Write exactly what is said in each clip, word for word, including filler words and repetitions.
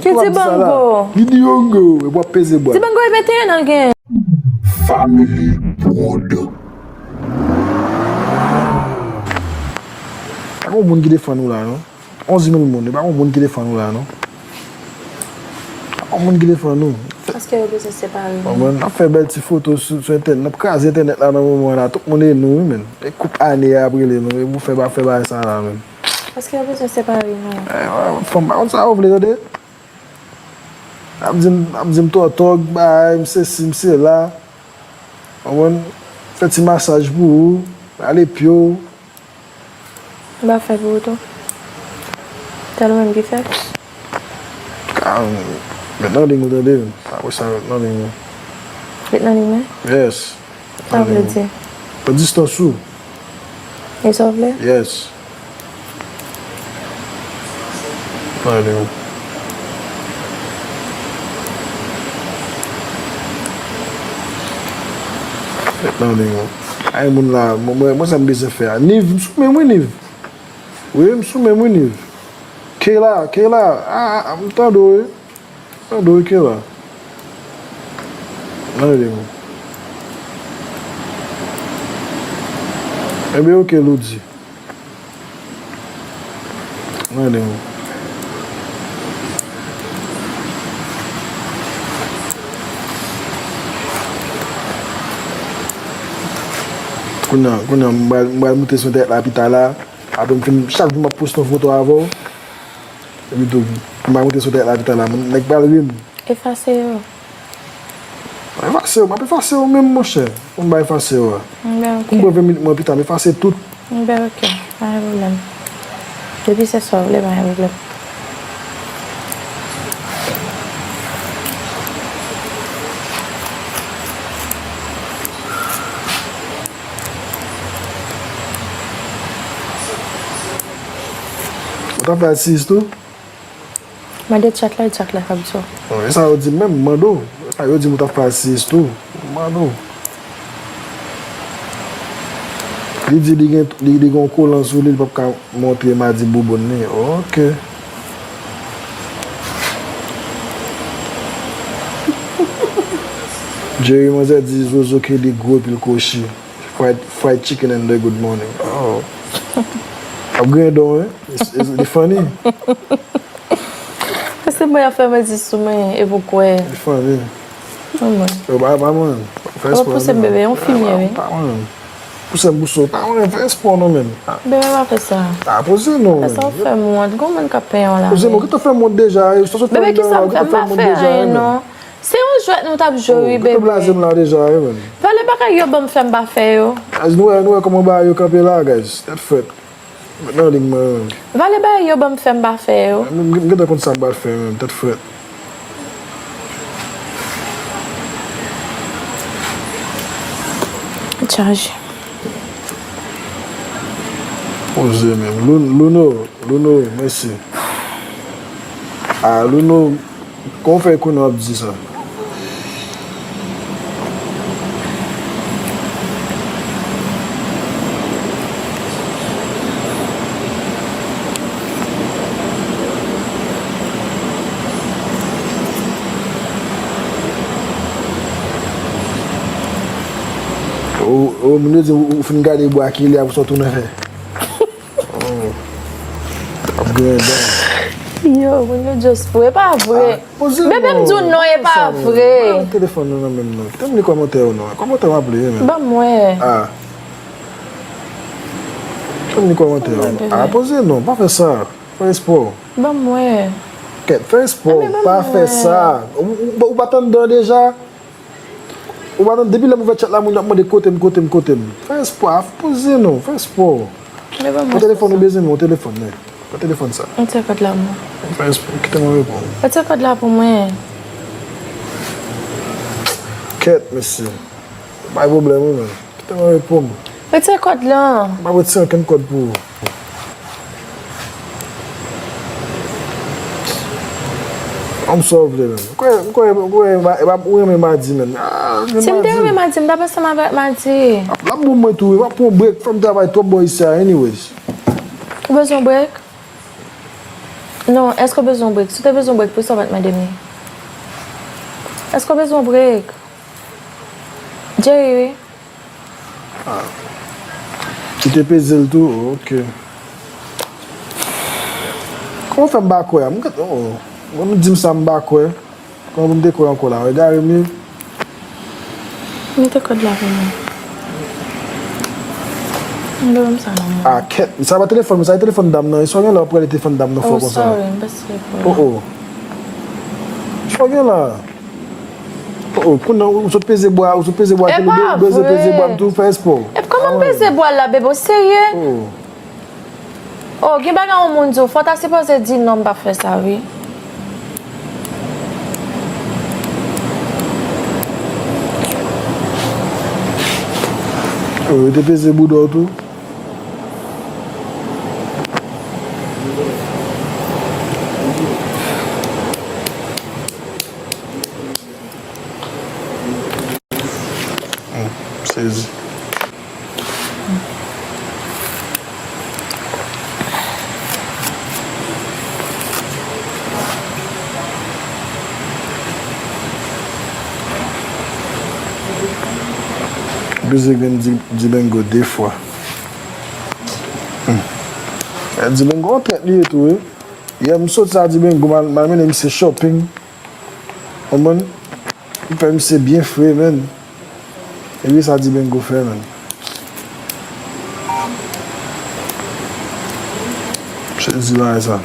Ki Dibango? Ki Dibango? E w ap peze bwa. Dibango e venteyen an l gen. Family Prod. Pa gon moun ki defann ou la, non. Onz mil moun, e pa gon moun ki defann ou la, non. Pa gon moun ki defann ou. Paske yo bezwen separe nou. Konprann? N ap fè bèl ti foto sou, sou entènèt, n ap kraze entènèt la nan moman la, tout moun e nou, wi, menn. E koup ane a ap rele nou, e pou fè ba-, fè bagay sa la, menn. Paske yo bezwen separe nou. Eh, fanm pa konn sa yo vle, tande. Ap di m, ap di m tòtòg, bay, m sesi, m sela. Konprann? Fè ti masaj pou ou, rale pye w. M pa fè pou ou tou. Sèl ou menm ki fè. Ka, met nan liy ou tande. Apre sa, met nan liy ou. Met nan liy mwen? Yes. Sa vle di? Pran distans ou. E sa w vle? Yes. Pran liy ou. Met nan liy ou. Ay, moun la, mwen, mwen, mwen sa m bezwen fè a. Niv, m sou men m wi, Niv. Wi, m sou men m wi, Niv. Kela, Kela, a, a, a, m tande w wi. Sa dwe ke la. Nan rele mwen. Enben, oke, Loudy. Nan rele mwen. Kounye a, kounye a, m pral, m pral moute sou entènèt la pita la. Apre m fin, chak jou m ap poste yon foto avè w. Epi tou, m pa monte sou tèt la pita la, moun, nèg pral ri m. Efase yo. Efase yo, m ap efase yo menm, monchè. Pou m ba efase yo a. M ben, oke. Pou m pran ven minit mwen pita, m efase tout. M ben, oke. Pa gen pwoblèm. Depi se sa w vle, pa gen pwoblèm. Ou t ap fè asis tou? Mande chat la, e chat la k ap di w. Bon, e sa yo di m menm, m mande w. E sa yo di m ou t ap fè asis tou. M mande w. Li di li gen, li, li gen yon kolan sou li, li p ap ka montre madi bouboun li. Oke. Jerry, manzè di Zozo ke li gwo epi l kwochi. Fried, fried chicken and the good morning. Oh. Ap griyen don, wi. It's, it's, li funny. Paske mwen ap fè mwen di sou mwen, e pou kwè. Li funny. Yo, pa, pa mwen. Fè espò, pouse m, bebe, yon fimye, wi. Pa mwen. Pouse m, pouse w. Pa mwen, fè espò, non, menm. Bebe, pa fè sa. Pa poze, non, menm. Fè sa, w fè m wont. Gon moun k ap penyen w la. Poze, non, ki te fè m wont deja? Bebe, ki sa m fè? M pa fè anyen, non. Se yon jwèt nou t ap jwe, wi, bebe. Ou te blaze m la deja, wi, menm. Vale bagay yo ban m fè m pa fè yo. Guys, nou wè, nou wè kòman bagay yo kanpe la, guys. Tèt frèt. Met nan liy mwen, menm. Vale bagay yo ban m fè m pa fè yo. M, m, m gentan konn sa m pral fè, menm. Tèt frèt. Chaje. Poze, menm. Lou-, Louno, Louno, mèsi. Ah, Louno, kòman w fè konnen w ap di sa? Ou, ou, moun yo di ou, ou fin gade bwa ki lè apre sa w tounen fè. Oh. Ap griyen dan. Yo, moun yo just fou. E pa vre. Ah, poze non. Bebe, m di w non, e pa vre. Ba telefòn nan nan men m non. Kite m li kòmantè yo non. Kòmantè m ap li, wi, men. Ban m wè. Ah. Kite m li kòmantè yo. Ah, poze non. Pa fè sa. Fè espò. Ban m wè. Kèt, fè espò. Pa fè sa. Ou, ou, ou pa t anndan deja? Ou pa tande, depi lè m ouvè chat la, moun ap mande kote m, kote m, kote m. Fè espò, poze non, fè espò. Yon telefòn ou bezwen, men yon telefòn, men. Yon telefòn sa. Yon telefòn la, mwen. Fè espò, kite mwen reponn. Yon telefòn la pou mwen. Kèt, mesye. Pa gen pwoblèm, wi, men. Kite mwen reponn. Retire kòd lan. M ap retire okenn kòd pou ou. Kòm sa w vle, menm. M kwè, m kwè, m kwè, e pa, e pa, ou renmen madi, menm. Ah, si m te renmen madi, m t ap ansanm avèk madi. L ap, l ap bon mwen tou, wi. M ap pran yon break, fò m travay twòp bò isi a, anyways. Ou bezwen break? Non, èske w bezwen yon break? Si w te bezwen yon break, poukisa w pa t mande m li? Èske w bezwen yon break? Jerry, wi. Ou te peze l tou? Oh, ok. Kòman fè m pa kwè a? M gad, oh, oh. Mwen, m di m sa, m pa kwè. Kòman pou m te kwè ankò la? Ou egare m ye? Mete kòd la pou mwen. M dwe wè m sa nan mwen. Ah, kèt. Sa pa telefòn, sa e telefòn dam nan. E sa w gen la w prale telefòn dam nan fò konsa? Oh, sorry, m pase pou. Oh, oh. Sa w gen la? Oh, oh, kounye a, ou sot peze bwa, ou sot peze bwa, e pa vre. Peze bwa, m tou fè espò. Epi kòman m peze bwa la, bebe, w serye? Oh. Oh, gen bagay yon moun di w, fò w ta sipoze di non, m p ap fè sa, wi. Oh, yo te peze bouda w tou? Hmm, sezi. Bezwen vin di, di Bengo de fwa. Hmm. Eh, di Bengo yon trèt li ye tou, wi. Yè m sot sa di Bengo, m al, m al mennen misye shopping. Konprann? M fè misye byen fre, menn. Epi sa di Bengo fè, menn. Misye di bagay sa.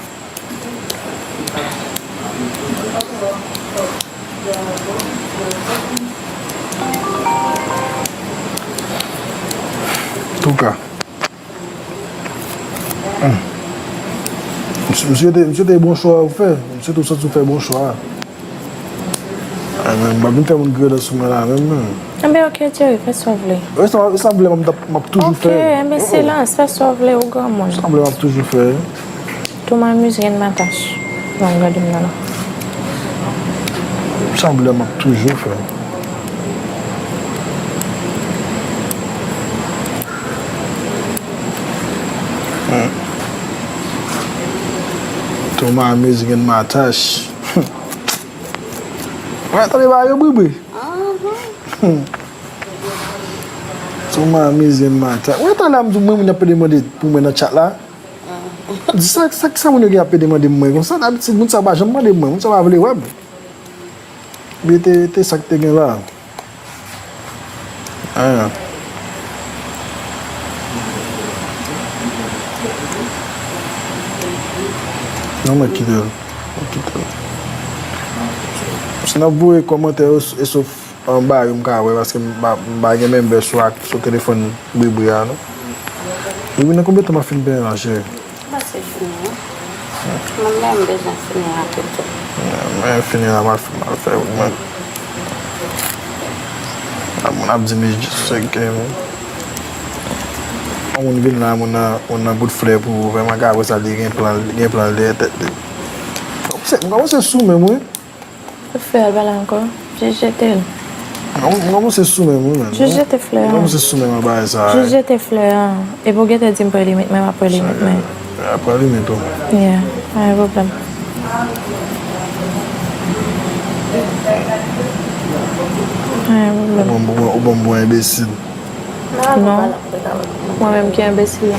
Touka. Hmm. Misye, misye te, misye te bon chwa ou fè. Misye tou santi ou fè bon chwa. Ay, men, m pa vin fè moun grelè sou mwen la, menm, non. Enben, ok, Jerry, fè sa w vle. Wi, sa, sa m vle, m ap, m ap toujou fè. Ok, enben, silans, fè sa w vle, ou granmoun. Sa m vle, m ap toujou fè. Tout ma musique and ma tâche. Non, gade m nan la. Sa m vle, m ap toujou fè. Hmm. Tout ma musique and ma tâche. Wè, tande ba yo bribri. Hmm. Tout ma musique and ma tâche. Wè, talè a m di mwen, moun ap demande pou mwen nan chat la. Di sa, sa, sa moun yo gen ap demande mwen konsa, dabitid moun sa pa janm mande mwen, moun sa pa vle wè m. Men te, te sa k te gen la. Ah. Non, mwen kite l. Mwen kite l. Si n ap voye kòmantè yo, e sof anba yo m ka wè, paske m pa, m pa gen membè sou ak, sou telefòn bribri a, non. Bribri, nan konbyen tan m ap fin benyen la, cheri? Pase fini, wi. Mwen menm, m bezwen fini rapid tou. Mwen fini la, m al, m al fè, mwen. Moun ap di m li jis fè gen. Yon moun vin la, moun nan, moun nan bout flè pou ou, vrèman ka wè sa, li gen plan, li gen plan dèyè tèt li. M kòmanse sou menm, wi. Ou fè al pale ankò? Jis jete l. M kòmanse sou menm, wi, menm. Jis jete flè an. M kòmanse sou menm an bagay sa, wi. Jis jete flè an. Epi w gentan di m pran limit mwen, m ap pran limit mwen. Ap pran limit ou. Yeah, pa gen pwoblèm. Pa gen pwoblèm. Ou ban m, ou ban m bon enbesil. Non. Mwen menm ki enbesil la.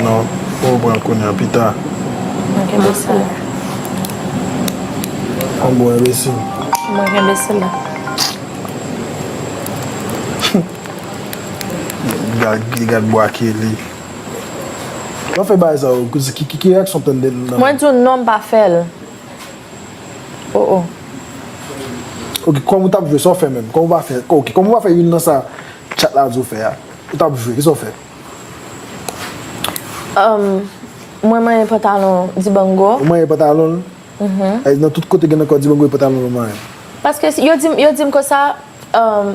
Non, ou pran l kounye a pita. Mwen ki enbesil la. Ou bon enbesil. Mwen ki enbesil la. Gad, gad bwa Kelly. Mwen fè bagay sa yo, ki, ki, ki reyaksyon w tande nan... Mwen di w non, m pa fè l. Oh, oh. Ok, kòman w t ap jwe? Sa w fè menm? Kòman w pa fè? Ok, kòman w pa fè youn nan sa chat la di w fè a? Ou t ap jwe, kisa w fè? Um, mwen manyen pantalon Dibango. Ou manyen pantalon l? Mhm. Ay, nan tout kote gen nan kò Dibango, e pantalon l ou manyen? Paske si, yo di m, yo di m konsa, um,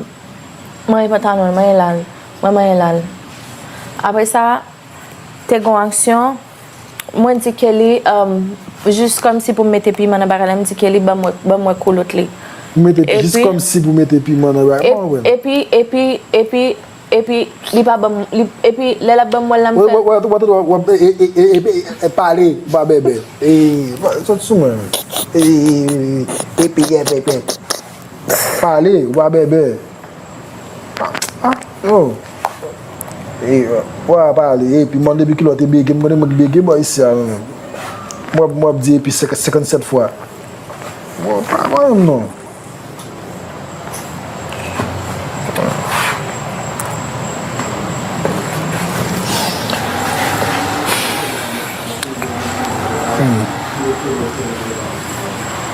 manyen pantalon l, manyen la l, mwen manyen la l. Apre sa, te gon aksyon, mwen di Kelly, um, jis kòmsi pou m mete piman nan bagay la, m di Kelly, ban mwen, ban mwen koulot li. Ou mete, jis kòmsi pou mete piman nan bagay, mwen wè. Epi, epi, epi, epi li pa ban m, li, epi lè l ap ban m mwen l la m fè. Wè, wè, wè, wè, wè, e, e, e, e, e, e, pale, ou pa bèbè. E, sot sou mwen. E, e, e, e, epi, e, e, e, pale, ou pa bèbè. Ah, ah, yo. E, wè, pale, epi mwen depi kilè w te bege, m konnen mwen k bege bò isi a, mwen menm. Mwen, mwen ap di epi senkant, senkannsèt fwa. Bon, pa mwen menm non. Hmm.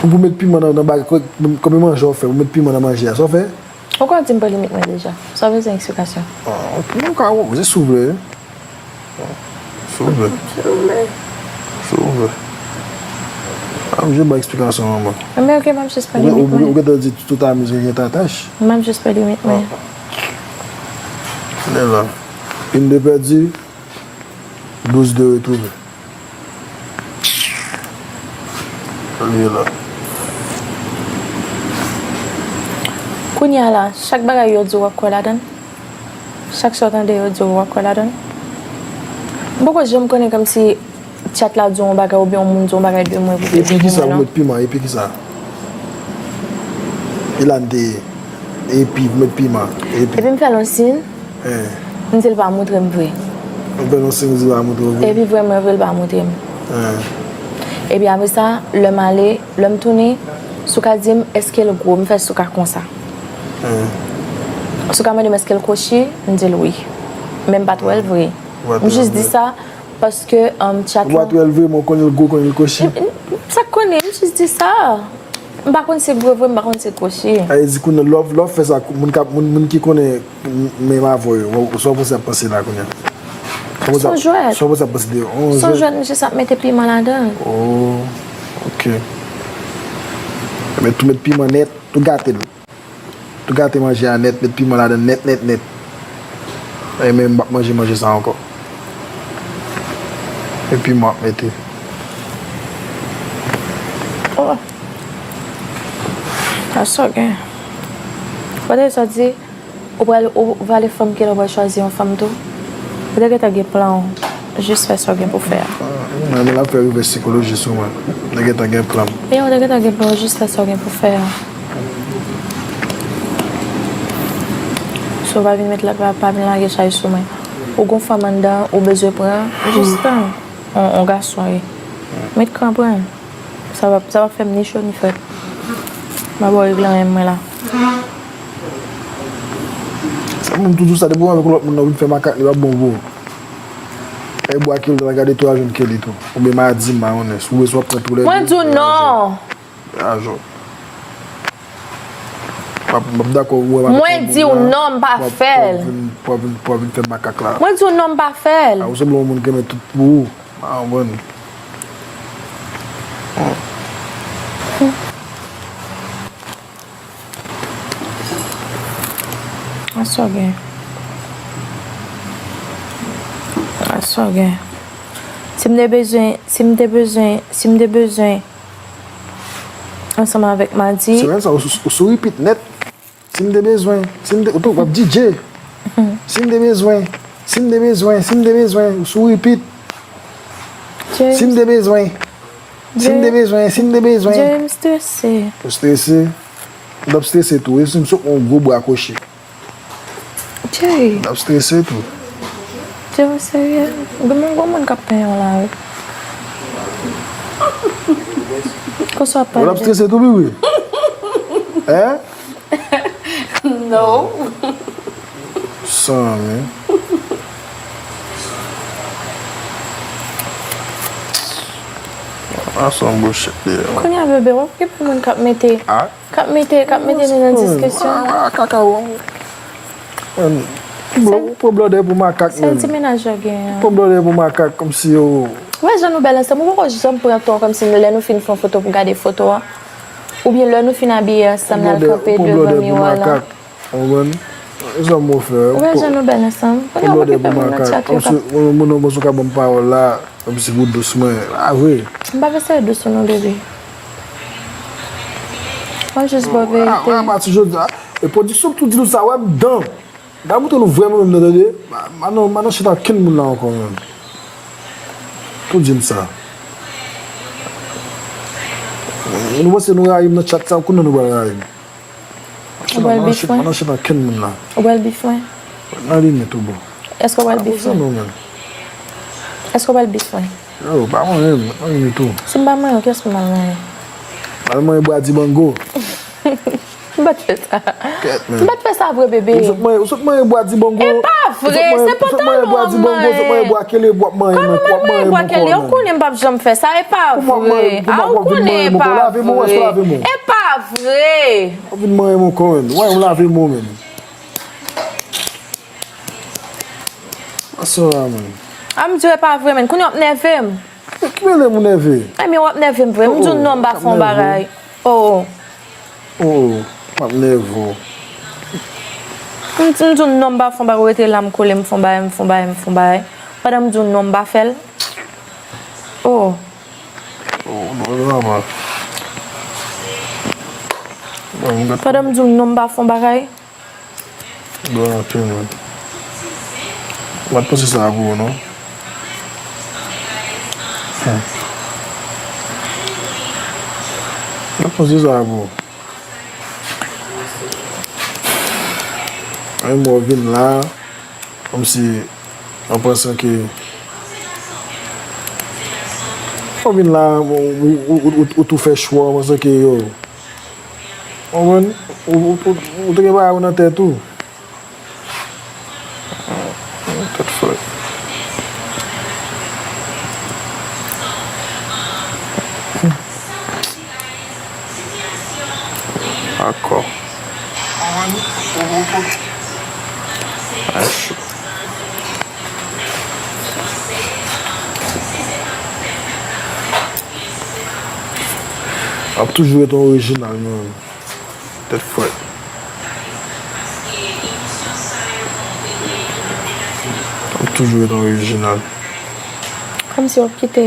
Ou pou met piman nan, nan bagay, konbyen manje w fè, ou met piman nan manje a, sa w fè? Ou konn di m pa limit mwen deja. Sa w bezwen eksplikasyon? Ah, ok, mwen ka, se si w vle. Si w vle. Si w vle. Si w vle. M ap jis ba w eksplikasyon, manman. Men ok, m ap jis pran limit mwen. Ou gentan di tout amizan gen tatach. M ap jis pran limit mwen. Lè la. Une de pèdi, douz de retwouve. Li la. Kounye a la, chak bagay yo di w ap kwè ladan l. Chak sa w tande yo di w ap kwè ladan l. M poko janm konnen kòmsi chat la di w yon bagay oubyen yon moun di w yon bagay de mwen pou te di pou mwen non. Epi kisa ou met piman? Epi kisa? Elan te ye. Epi ou met piman. Epi. Epi m fè l yon siy. Eh. M di l pa montre m vre. Ou fè l yon siy, ou di l pa montre w vre? Epi vrèman vre l pa montre m. Eh. Epi apre sa, lè m ale, lè m tounen, si w ka di m èske l gwo, m fè si w ka konsa. Eh. Si w ka mande m èske l kwochi, m di l wi. Men m pa t wè l vre. M jis di sa paske, um, chat la. Ou pa t wè l vre, men w konnen l gwo, konnen l kwochi. M, m, sa k konnen, m jis di sa. M pa konn si l gwo vre, m pa konn si l kwochi. Sa vle di kounye a lè w, lè w fè sa, moun k ap, moun, moun ki konnen menm avè w yo, sa w panse y ap panse la kounye a? Se yon jwèt. Sa w panse y ap panse de yon jwèt? Se yon jwèt, misye sa ap mete piman ladan l. Oh, ok. Ebyen tou met piman nèt, tou gate l. Tou gate manje a nèt, met piman ladan l nèt, nèt, nèt. E men m p ap manje manje sa ankò. E piman ap mete. Oh. A sa w gen. Kote sa di, ou pral, ou vale fanm kilè w pral chwazi yon fanm tou? Ou te gentan gen plan w. Jis fè sa w gen pou fè a. Ah, mwen, men l ap fè revès sikoloji sou mwen. Mwen gentan gen plan m. E ou te gentan gen plan w, jis fè sa w gen pou fè a. So, pa vin met la, pa, pa vin lage chay sou mwen. Ou gon fanm anndan, ou bezwen pran, jis tann. On, on gason, wi. Met kran pran. Sa va, sa va fè m ni cho ni frèt. M a ba w regle anyen mwen la. Sa moun toujou sa, depi w avèk yon lòt moun nan, w vin fè makak, li p ap bon pou ou. E bwa Kelly, w gade tou a jwenn Kelly tou. Oubyen Madi, Mayonnaise. Ou bezwen w ap pran tou lè de. Mwen di w non. Ajo. M ap, m ap dakò, ou wè m ap. Mwen di w non, m pa fè l. W ap vin, w ap vin, w ap vin fè makak la. Mwen di w non, m pa fè l. A, ou sanble yon moun ki renmen tout pou ou. M pa konprann. Asò gen. Asò gen. Si m te bezwen, si m te bezwen, si m te bezwen ansanm avèk Madi. Semèn sa, ou sou, ou sou repeat nèt. Si m te bezwen, si m te, ou tou, w ap D J. Si m te bezwen, si m te bezwen, si m te bezwen, ou sou repeat. Si m te bezwen, si m te bezwen, si m te bezwen. Jerry, m strese. Ou strese? M t ap strese tou, e si m sot yon gwo bra kwochi. Jerry. M t ap strese tou. Jerry, serye? Gen moun, gen moun k ap penyen w la, wi. Konsa w ap pale. Ou t ap strese tou, wi, wi. Hein? No. San, men. A, se yon bullshit li ye, man. Kounye a, bebe, w ap okipe moun k ap mete, k ap mete, k ap mete nou nan diskisyon. A, a, kaka, w. Bro, ou pran blòdè pou makak, menm. Sèl ti mennaj yo gen an. Pran blòdè pou makak, kòmsi yo. Ou wè jan nou bèl ansanm, ou poko janm pran tan kòmsi lè nou fin fè yon foto pou gade foto a. Oubyen lè nou fin abiye ansanm, n al kanpe devan miwa la. Ou konprann? E sa m fè. Ou wè jan nou bèl ansanm. Kounye a w okipe moun nan tchat yo k ap. Moun nan, moun nan ka ban m pawòl la, kòmsi pou dous mwen. A vre. M pa vle sa dous ou non, bebe. Mwen jis ba w verite. A, a pati jodi a, e pwodiksyon tou di nou sa, wè m dan. M pa montre nou vrè moun menm nan, tande. M pa, m pa nan, m pa nan chat ak kenn moun la ankò menm. Tou di m sa. Nou panse nou rayi m nan chat sa, kounye a nou pral rayi m. Ou pral bif mwen? M pa nan chat ak kenn moun la. Ou pral bif mwen? Nan limit ou bon. Èske ou pral bif mwen? Non menm. Èske ou pral bif mwen? Yo, pa manyen m, nan limit ou. Si m pa manyen w, kiyès pou m al manyen? Al manyen bwa dibango. M pa t fè sa. Kèt, men. M pa t fè sa vre, bebe. Ou sot manyen, ou sot manyen bwa dibango. E pa vre, se pantalon an m manyen. Ou sot manyen bwa dibango, ou sot manyen bwa kele, w ap manyen men, w ap manyen men. Kòman m manyen bwa kele? Ou konnen m p ap janm fè sa, e pa vre. A, ou konnen e pa vre. Lave men w, èske w lave men w? E pa vre. W ap vin manyen men w kanmenm. Wè, ou lave men w menm. Pase la, man. A, m di w e pa vre, men. Kounye a w ap nève m. Ki mele m ou nève? Ebyen, w ap nève m vre. M di w non, m pa fè yon bagay. Oh. Oh, m ap nève w. M di, m di w non, m pa fè yon bagay, ou rete la, m kole, m fè yon bagay, m fè yon bagay, m fè yon bagay. Pandan m di w non, m pa fè l. Oh. Oh, non, non, non. Bon, m gad. Pandan m di w non, m pa fè yon bagay. Bon, anpil, man. M pa t panse sa pou ou, non. Hmm. M pa t panse sa pou ou. Menm w vin la, kòmsi, an pansan ke, w vin la, ou, ou, ou, ou, ou tou fè chwa, an pansan ke, yo, w konprann? Ou, ou, ou, ou te gen bagay ou nan tèt ou. Tèt frèt. Akò. Ay, cho. Ap toujou ret yon orijinal, man. Tèt frèt. Ap toujou ret yon orijinal. Kòmsi w ap kite,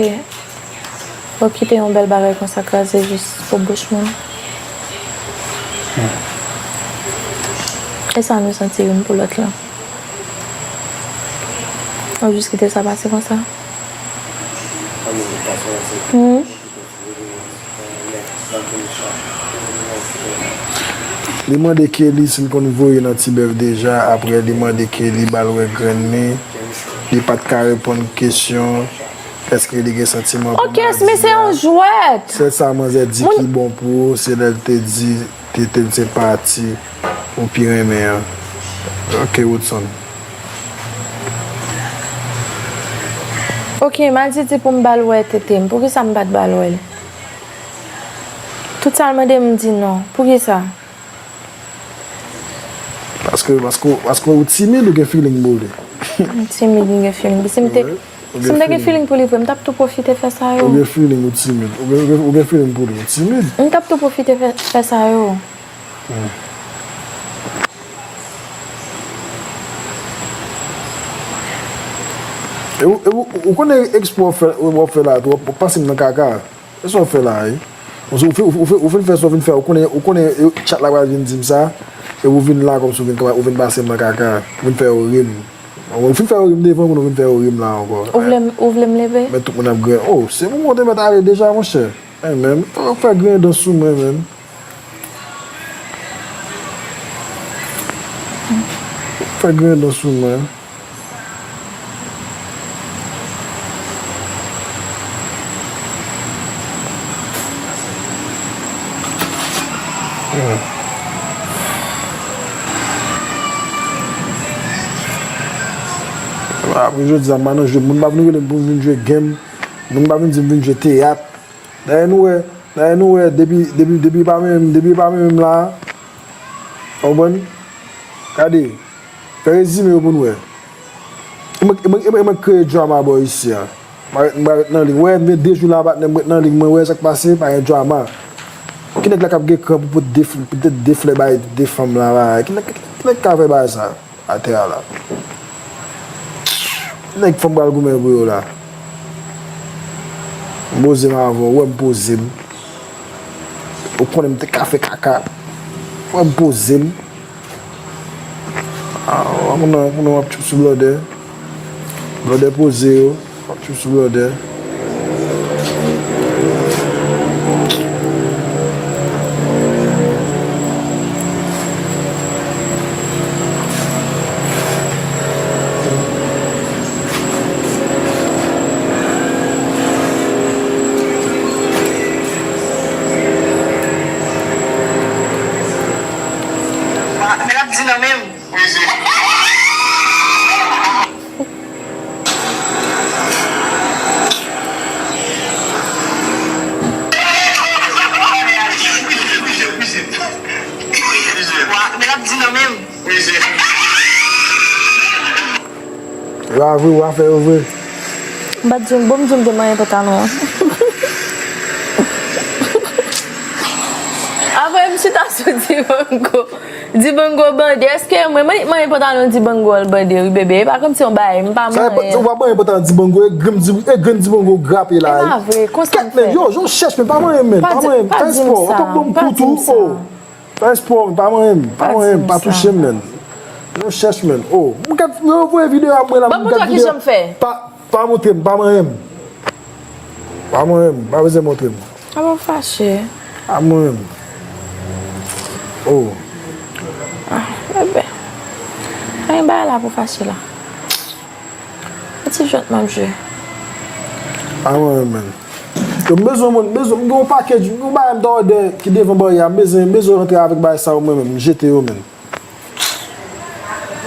w ap kite yon bèl bagay konsa kraze jis pou bouch moun. Hmm. E sa nou santi youn pou lòt la. W ap jis kite sa pase konsa. Hmm. Li mande Kelly si l konn voye nan Tibèf deja, apre li mande Kelly ba l wè grenn li, li pa t ka reponn kesyon, èske li gen santiman pou Madia. Ok, men se yon jwèt. Sèl sa manzè di ki bon pou ou, se lè l te di, te, te, se pati ou pi renmen an. Ok, Woodson. Ok, Madia di pou m ba l wè tete m. Poukisa m pa t ba l wè l? Tout sa l mande m, m di non. Poukisa? Paske, paske, paske ou timid, ou gen feeling pou li. M timid, m gen feeling. Si m te, si m te gen feeling pou li vre, m t ap tou pwofite fè sa yo. Ou gen feeling, ou timid. Ou gen, ou gen, ou gen feeling pou li, ou timid. M t ap tou pwofite fè, fè sa yo. Hmm. E ou, e ou, ou konnen eksprè w ap fè, w ap fè la tou, w ap pase m nan kaka. E sa w ap fè la a, wi? Ou, ou, ou, ou, ou fin fè sa, ou fin fè, ou konnen, ou konnen, e, chat la pral vin di m sa, e ou vin la kòmsi ou vin, ou vin pase m nan kaka, ou vin fè yo ri m. Ou fin fè yo ri m devan moun, ou vin fè yo ri m la ankò. Ou vle m, ou vle m leve? Men tout moun ap gren. Oh, se pou mwen te mèt ale deja, monchè. Ay, men, fè, fè grenn dan sou mwen, men. Fè grenn dan sou mwen. Apre jodi a, m pa nan jwe. Moun pa vin rele m pou m vin jwe game. Moun pa vin di m vin jwe teyat. Dayè nou wè, dayè nou wè, depi, depi, depi pa menm, depi pa menm la, w konprann? Gade, fè rezime yo pou n wè. E mwen, e mwen, e mwen, e mwen kreye drama bò isi a. M pa ret, m pa ret nan liy. Wè, m gen de jou la, patnè, m ret nan liy, mwen wè sa k pase, pa gen drama. Ki nèg la k ap gen kran pou pote de, pou pote de flè bay de fanm la, la? Ki nèg, ki nèg k ka fè bagay sa? Atè a la. Nèg fanm pral goumen pou yo la. M poze m avè w, ou wè m poze m. Ou konnen m te ka fè kaka. Ou wè m poze m. Ah, Kounye a, kounye a w ap tchoup sou blòdè. Blòdè poze yo. W ap tchoup sou blòdè. Men l ap di nan men m. Men l ap di nan men m. E pa vre, w a fè yo vre. M pa t di w, bon, m di w m te manyen pantalon an. Apre m chita sou Dibango. Dibango bande. Èske mwen, mwen, mwen pantalon Dibango al bande, wi, bebe. E pa kòmsi yon bagay, m pa manyen. Ou pa manyen pantalon Dibango, e grenn Di-, e grenn Dibango grape la. E pa vre, konsa m fè. Kèt, men, yo, yo chèch, men pa manyen, men. Pa manyen, fè espò. Ou t ap ban m kou tou, oh. Fè espò, pa manyen m, pa manyen m, pa touche m, men. Yo chèch, men. Oh, m gad, yo voye videyo a mwen la, m gad videyo. Ban m montre w kijan m fè. Pa, pa montre m, pa manyen m. Pa manyen m, pa bezwen montre m. A bon, fache. Pa manyen m. Oh. Ah, bebe. Anyen bagay la pou fache la. Yon ti jwèt m ap jwe. Pa manyen m, men. Yo, m bezwen moun, m bezwen, m gen yon pakèt, m gen yon bagay m ta òdè ki devan baryè a, m bezwen, m bezwen rantre avèk bagay sa yo mwen menm, m jete yo, men.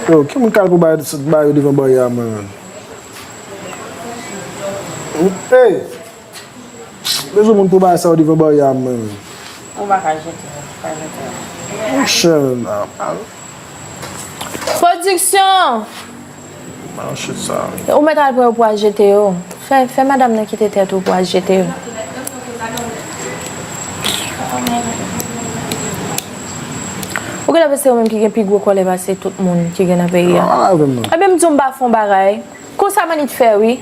Yo, ki moun k al pou bagay, bagay yo devan baryè a mwen menm? Ey! M bezwen moun pou bagay sa yo devan baryè a mwen menm. Ou pa ka jete, ou pa ka jete. Monchè, men, a, a. Pwodiksyon! Mwen nan shit sa. Ou mèt al pran yo pou al jete yo. Fè, fè madanm nan kite tèt ou pou al jete yo. Ou genlè panse ou menm ki gen pi gwo kòlè pase tout moun ki gen nan peyi a. Pale avè m non. Ebyen, m di w m pa fè yon bagay. Konsa m annik fè, wi.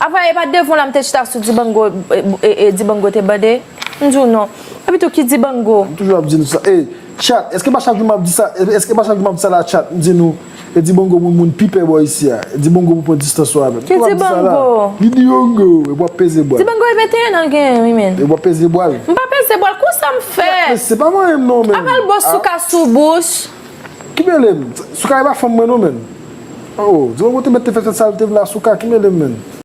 Apre, e pa t devan w la m te chita sou Dibango, e, e, e, Dibango te bande. M di w non. Epi tou, ki Dibango? M toujou ap di nou sa. Ey, chat, èske pa chak jou m ap di sa, èske pa chak jou m ap di sa la, chat? M di nou, e Dibango pou moun pi pè bò isi a. E Dibango pou pran distans ou avè l. Ki Dibango? Li Diongo, e w ap peze bwal. Dibango e venteyen an genyen, wi, men. E w ap peze bwal. M pa peze bwal, konsa m fè? Chat, men se pa manyen m non, men. Apre l bo Souka sou bouch. Ki mele m? Souka e pa fanm mwen non, men. Oh, Dibango te mèt te fè tèt sa l te vle a Souka, ki mele m, men.